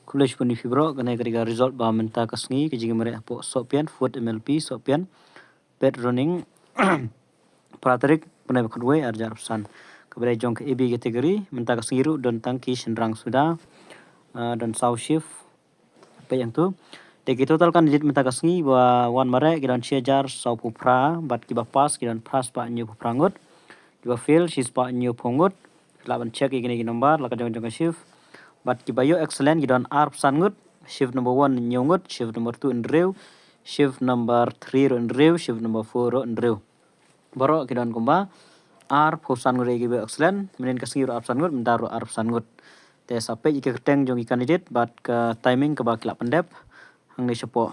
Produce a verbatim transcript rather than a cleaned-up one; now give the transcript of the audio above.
Khublei shibun ïa phi baroh, kane ka dei ka result ba mynta ka sngi ka jingim re hapoh Sohpian, fourth M L P Sohpian, pet running, phra tarik bnai ba khatwei, ar hajar arphew san. Kaba dei jong ka A B category, mynta ka sngi ruh don tang ki shynrang suda, ah, don saw shift, peit hangtu. Te ki total candidate mynta ka sngi ba wan mareh ki don shi hajar sawphew phra, bad kiba pass ki don phra spah hynñiewphew phra ngut, kiba fail shi spah hynñiewphew ngut. Lah ban check ïa kine ki number la ka jong jong ka shift. Bad kiba ïoh excellent ki don arphew san ngut, shift number one hynñiew ngut, shift number two hynriew, shift number three ruh hynriew, shift number four ruh hynriew. Baroh ki don kumba arphew san ngut ïa kiba ïoh excellent, mynnin ka sngi ruh arphew san ngut, mynta ruh arphew san ngut. Te sa peit ïa ka kyrteng jong ki candidate bad ka timing kaba ki lah pyndep hangne shapoh